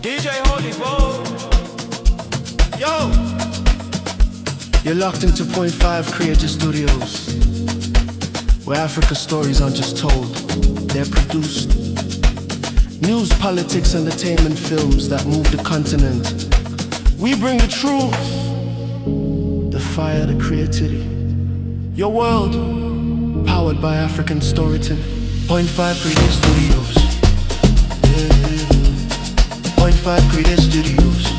DJ Holy Bo. Yo! You're locked into Point 5 Creative Studios, where Africa stories aren't just told, they're produced. News, politics, entertainment films that move the continent. We bring the truth, the fire, the creativity. Your world, powered by African storytelling. Point 5 Creative Studios. Yeah. Point 5 Creative Studios.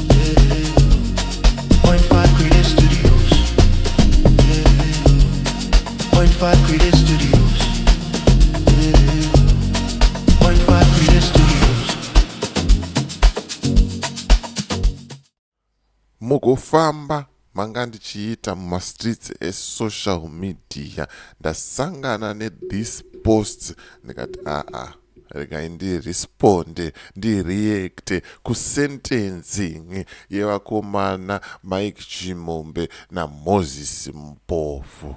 Yeah. Point 5 Creative Studios. Yeah. Point 5 Creative Studios. Yeah. Point 5 Creative Studios. Mukufamba manga ndichiita mumastreets esocial media, ndasangana nethis post, ndikati, "Aa, regai ndiresponde, ndireacte kusentencing yevakomana Mike Chimombe naMoses Mpofu."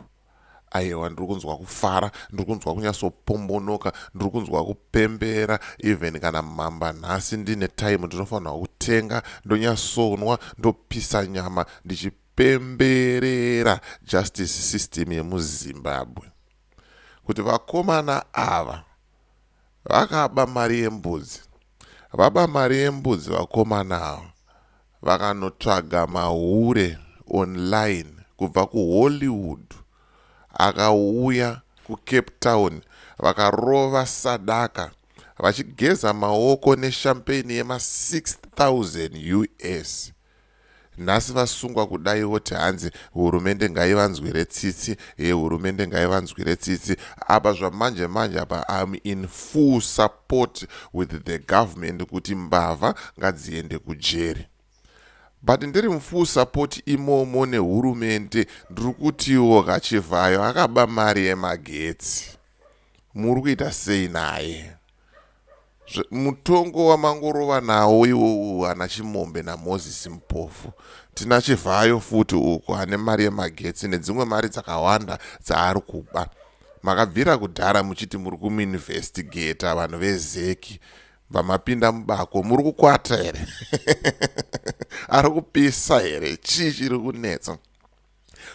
Aiwa, ndiri kunzwa kufara, ndiri kunzwa kunyatsopombonoka, ndiri kunzwa kupembera. Even kana mamba nhasi ndine time, ndinofanirwa kutenga, ndonyatsonwa, ndopisa nyama ndichipemberera justice system yemuZimbabwe, kuti vakomana ava vakaba mari yembudzi. Vaba mari yembudzi, vakomana ava vakanotsvaga mahure online kubva kuHollywood, akauya kuCape Town, vakarova sadaka vachigeza maoko nechampagne yema6000 US. Nhasi vasungwa kudai, voti hanzi hurumende ngaivanzwire tsitsi. Yehurumende ngaivanzwire tsitsi. Apa zvamanje manje apa, am in full support with the government kuti mbavha ngadziende kujeri, but ndiri mufull support imomo nehurumende, ndiri kutiwo kaChivhayo akaba mari yemagetsi, muri kuita sei naye? Mutongo wamangorova nawo iwowu, ana Chimombe naMoses Mpofu, tina Chivhayo futi uko ane mari yemagetsi nedzimwe mari dzakawanda dzaari kuba. Makabvira kudhara muchiti muri kumuinvestigata. Vanhu veZEC vamapinda mubako, muri kukwata here? Ari kupisa here? Chii chiri kunetsa?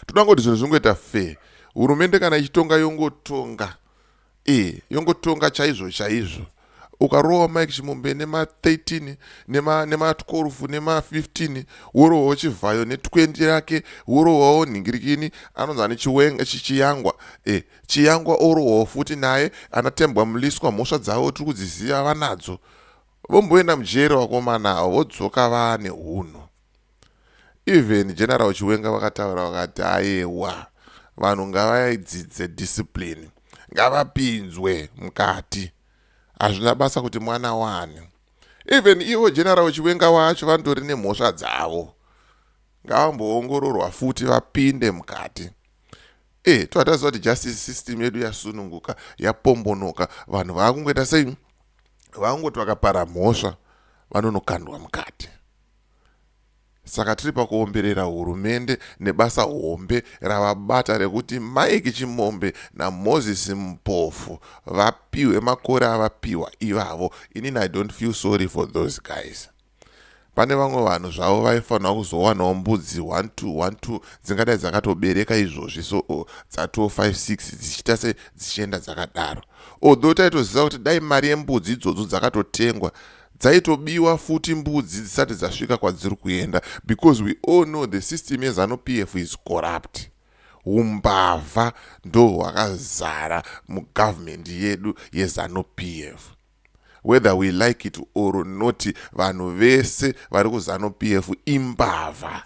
Toda ngoti zvinhu zvingoita fair. Hurumende kana ichitonga, yongotonga, yongotonga chaizvo chaizvo. Ukarova Mike Chimombe nema13, nema12, nema15, worohwawo Chivhayo ne20 rake, worohwawo nhingirikini anonzi ane Chiyangwa, Chiyangwa orohwawo futi naye. Anatembwa Muliswa, mhosva dzavo tiri kudziziva, vanadzo. Vomboenda mujeri vakomana avo, vodzoka vaane unhu. Even General Chiwenga vakataura, vakati, "Aiwa, vanhu ngavaidzidze discipline, ngavapinzwe mukati, hazvina basa kuti mwana wani." Even ivo General Chiwenga wacho vandori nemhosva dzavo, ngavamboongororwa futi, vapinde mukati. Tohataziva kuti justice system yedu yasununguka, yapombonoka. Vanhu vaakungoita sei? Vangoti vakapara mhosva, vanonokandwa mukati. Saka tiri pakuomberera hurumende nebasa hombe ravabata rekuti Mike Chimombe naMoses Mpofu vapiwe makore avapiwa ivavo. Inini I don't feel sorry for those guys. Pane vamwe vanhu zvavo vaifanira kuzowanawo mbudzi 1 2 1 2 dzingadai dzakatobereka izvozvi, so dzato 5 6 dzichiita se dzichienda dzakadaro, although taitoziva kuti dai mari yembudzi idzodzo dzakatotengwa, dzaitobiwa futi mbudzi dzisati dzasvika kwadziri kuenda, because we all know the system yeZANU PF is corrupt. Umbavha ndo hwakazara mugavhumendi yedu yeZANU PF, whether we like it or not. Vanhu vese vari kuZANU PF imbavha,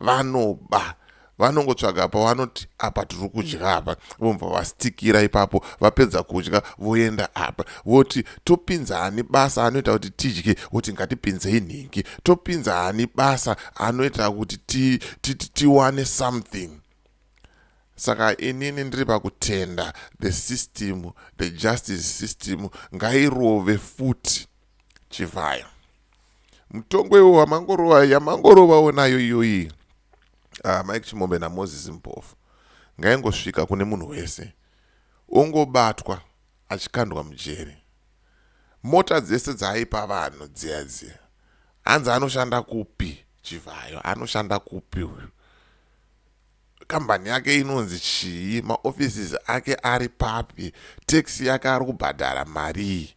vanoba, vanongotsvaga pavanoti apa tiri kudya apa, vobva vastikira ipapo. Vapedza kudya, voenda apa, voti topinza ani basa anoita kuti tidye? Voti ngatipinzei nhingi. Topinza ani basa anoita kuti tiwane something? Saka inini ndiri pakutenda the system, the justice system ngairove futi Chivhayo. Mutongo iwo wamangorova, yamangorovawo nayo iyoyi, Mike Chimombe naMoses Mpofu, ngaingosvika kune munhu wese, ongobatwa achikandwa mujeri. Mota dzese dzaaipa vanhu dziya dziya, hanzi anoshanda kupi Chivhayo? Anoshanda kupi uyu? Kambani yake inonzi chii? Maoffices ake ari papi? Tax yake ari kubhadhara marii?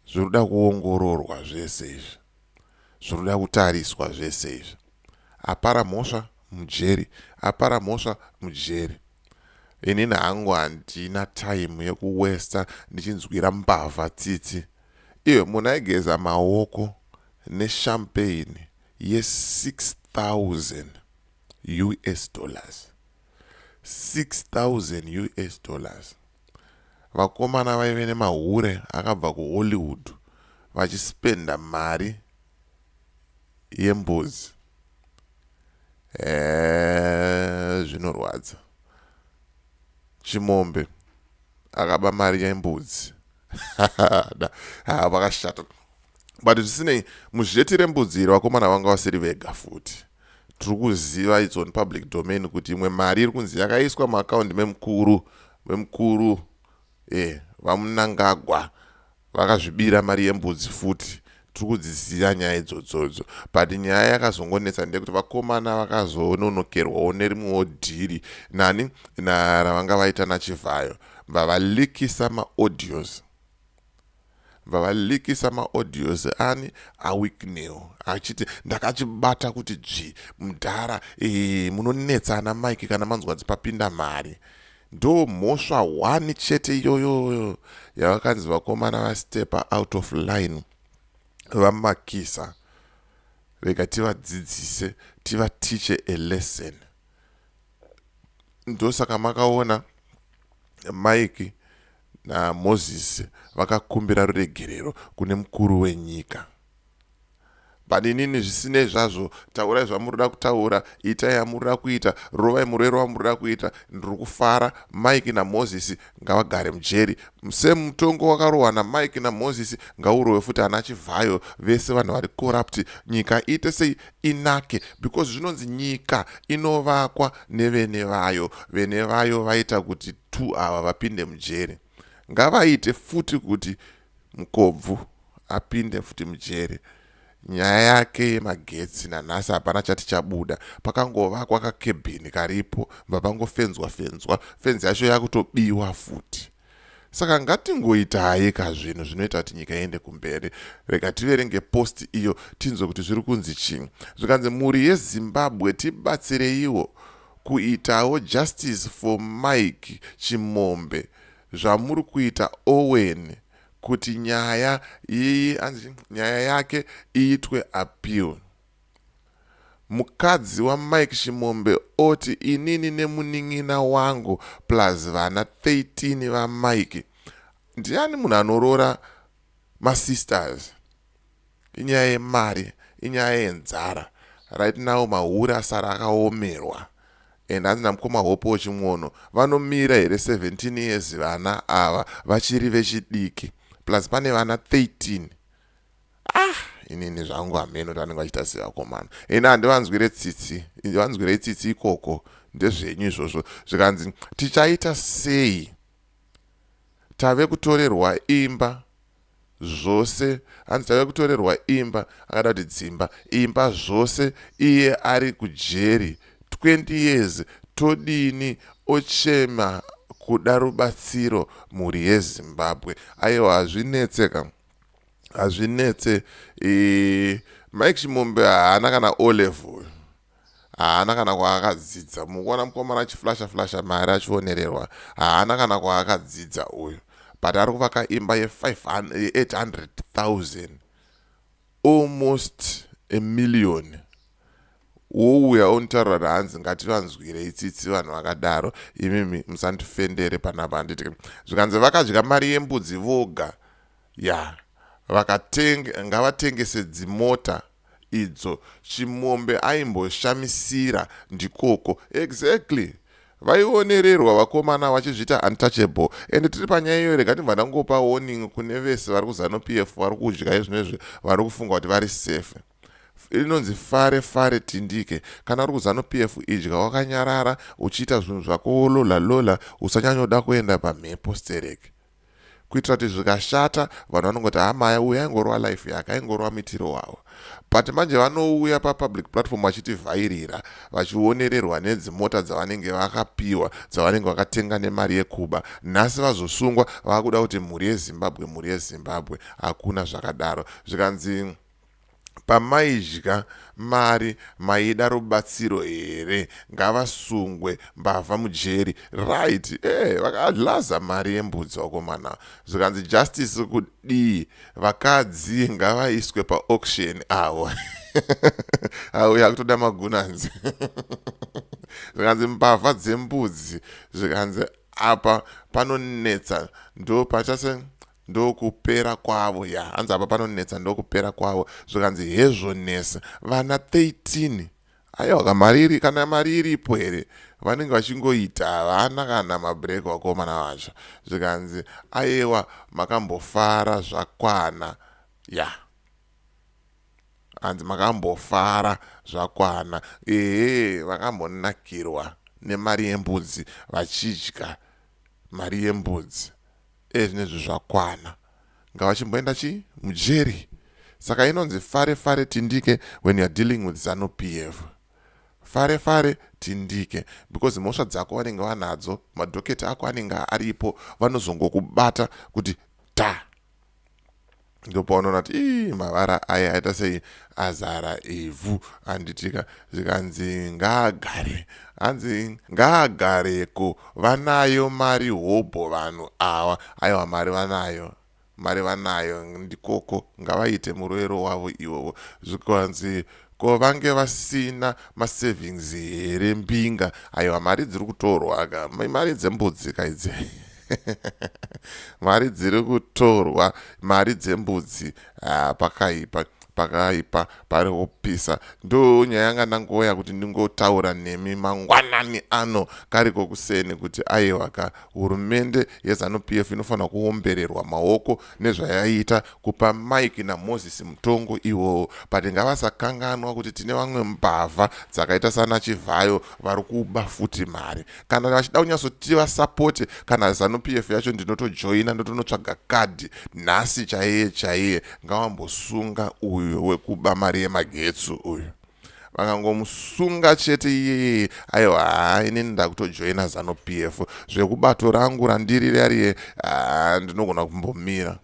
Zviri kuda kuongororwa zvese izvi, zviri kuda kutariswa zvese izvi. Apara mhosva mujeri, apara mhosva mujeri. Inini hangu handina time yekuwesta ndichinzwira mbavha tsitsi. Iwe munhu aigeza maoko nechampagne ye6000 US dollars, 6000 US dollars. Vakomana vaive nemahure akabva kuHollywood vachispenda mari yembudzi. Zvinorwadza. Chimombe akaba mari yembudzi. Ha, vakashata. But zvisinei, muzheti rembudzi iri vakomana vanga vasiri vega futi. Tiri kuziva, it's on public domain, kuti imwe mari iri kunzi yakaiswa muakaundi memukuru vaMnangagwa. Vakazvibira mari yembudzi futi. Tiri kudziziva nyaya idzodzodzo, but nyaya yakazongonetsa ndeyekuti vakomana vakazononokerwawo nerimwewo dhiri nani ravanga vaita naChivhayo. Vavalikisa maaudios, vavalikisa maaudios ani aWicknell achiti, "Ndakachibata kuti dzvi mudhara." Munonetsa ana Mike kana manzwa kuti papinda mari. Ndo mhosva 1 chete iyoyo yavakanzi vakomana vastepa out of line, vamakisa. Rega tivadzidzise, tivatiche a lesson. Ndosaka makaona Mike naMoses vakakumbira ruregerero kune mukuru wenyika. But inini, zvisinei zvazvo, taurai zvamurida kutaura, itai yamurida kuita, rovai murwero wamurida kuita, ndiri kufara. Mike naMoses ngavagare mujeri. Semutongo wakarohwa naMike naMoses, ngaurohwe futi ana Chivhayo vese, vanhu vari corrupt. Nyika iite sei? Inake, because zvinonzi nyika inovakwa nevene vayo. Vene vayo vaita kuti two ava vapinde mujeri, ngavaite futi kuti Mukobvu apinde futi mujeri. Nyaya yake yemagetsi nanhasi hapana chati chabuda. Pakangovakwa kakebhini karipo, bva pangofenzwa fenzwa, fenzi yacho yakutobiwa futi. Saka ngatingoitai kazvinhu zvinoita kuti nyika iende kumberi. Rega tiverenge post iyo, tinzwe kuti zviri kunzi chii. Zvikanzi, "Mhuri yeZimbabwe, tibatsireiwo kuitawo justice for Mike Chimombe zvamuri kuita Owen, kuti nyaya iyi, nyaya yake iitwe appeal." Mukadzi waMike Chimombe oti, "Inini nemunin'ina wangu plus vana 13 vaMike." Ndiani munhu anoroora masisters? Inyaya yemari, inyaya yenzara. Right now mahure asara akaomerwa. And hanzi namukoma Hope Chimwono, vanomira here 17 years vana ava vachiri vechidiki, plus pane vana 13? Ah, inini zvangu hameno kuti vanenge vachiita sevakomana. Ini handivanzwire tsitsi, vanzwirei tsitsi ikoko, ndezvenyu izvozvo. Zvikanzi, "Tichaita sei? Tave kutorerwa imba zvose." Hanzi tave kutorerwa imba, akada kuti dzimba, imba zvose, iye ari kujeri 20 years. Todini? Ochema kuda rubatsiro, mhuri yeZimbabwe. Aiwa, hazvinetseka, hazvinetse. Mike Chimombe haana kana O level, haana kana kwaakadzidza. Mukuona mukomana achiflasha flasha mari achionererwa, haana kana kwaakadzidza uyu, but ari kuvaka imba ye800 000, almost a million. Wouya onitaurira kuti hanzi ngativanzwirei tsitsi vanhu vakadaro. Imimi musandifendere panapa, handiti? Zvikanzi vakadya mari yembudzi voga ya, ngavatengese dzimota idzo. Chimombe aimboshamisira ndikoko. Exactly, vaionererwa vakomana vachizviita untouchable. And tiri panyaya iyoyo, rega ndibva ndangopa warning kune vese vari kuZANU PF, vari kudya izvinezvi, vari kufunga kuti vari safe. Inonzi fare fare tindike. Kana uri kuZANU PF, idya wakanyarara, uchiita zvinhu zvako lola lola, usanyanyoda kuenda pamhepo stereke. Kuitira kuti zvikashata, vanhu vanongoti, "Hamaya, uyu aingorova life yake, aingorova mitiro wavo." But manje vanouya papublic platform vachitivhairira, vachionererwa nedzimota dzavanenge vakapiwa, dzavanenge vakatenga nemari yekuba. Nhasi vazosungwa, vakuda kuti mhuri yeZimbabwe, mhuri yeZimbabwe. Hakuna zvakadaro. Zvikanzi, "Pamaidya mari maida rubatsiro here? Ngavasungwe mbavha mujeri." Right, vakalaza mari yembudzi vakomana. Zvikanzi, "Justice kudii? Vakadzi ngavaiswe paauction avo." Auya kutoda magunanzi. Zvikanzi, "Mbavha dzembudzi." Zvikanzi, "Apa panonetsa, ndo pachase ndokupera kwavo." Ya, hanzi, "Apa panonetsa, ndokupera kwavo." Zvikanzi, "Hezvonesa, vana 13." Aiwa, mari iri, kana mari iripo here, vanenge vachingoita, havana kana mabreak vakomana vacho. Zvikanzi, "Aiwa, makambofara zvakwana." Ya, hanzi, "Makambofara zvakwana." Ehe, vakambonakirwa nemari yembudzi, vachidya mari yembudzi. Ezvinezvi zvakwana, ngavachimboenda chi mujeri. Saka inonzi fare fare tindike when you are dealing with ZANU PF. Fare fare tindike, because mhosva dzako vanenge vanadzo, madocket ako anenge aripo, vanozongokubata kuti ta. Ndopaunoona kuti ii, mavara aya aita sei, azara ivhu, handitika? Zvikanzi, "Ngaagare." Hanzi, "Ngaagareko, vanayo mari hobho vanhu ava." Aiwa, mari vanayo, mari vanayo, ndikoko ngavaite murovero wavo iwowo. Zvikanzi, "Ko vange vasina masavings here mbinga?" Aiwa, mari dziri kutorwa ka, mari dzembudzi kaidzi, mari dziri kutorwa, mari dzembudzi. Pakaipa, pakaipa, pari kupisa. Ndo nyaya yanga ndangoya kuti ndingotaura nemi mangwanani ano kariko kuseni, kuti aiwa ka, hurumende yeZANU PF inofanira kuombererwa maoko nezvayaita kupa Mike naMoses mutongo iwowo. But ngavasakanganwa kuti tine vamwe mbavha dzakaita sana Chivhayo vari kuba futi mari. Kana vachida kunyatsoti vasapote kana ZANU PF yacho, ndinotojoina, ndotonotsvaga kadhi nhasi chaiye chaiye. Ngavambosunga uyu wekuba mari yemagetsi uyu. Vakangomusunga chete iyeye, aiwa, haa, inini ndakutojoina ZANU PF. Zvekubato rangu randiri rariye, ndinogona kumbomira,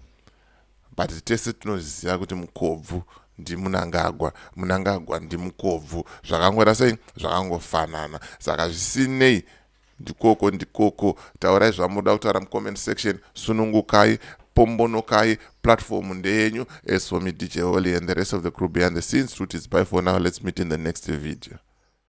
but tese tinoziva kuti mukobvu ndiMunangagwa, Munangagwa ndimukobvu. Zvakangoita sei? Zvakangofanana. Saka zvisinei, ndikoko ndikoko. Taurai zvamunoda kutaura mucomment section. Sunungukai, pombonokai, platform ndeyenyu. As for me, DJ Holy and the rest of the crew behind the scenes, truth is bye for now. Let's meet in the next video.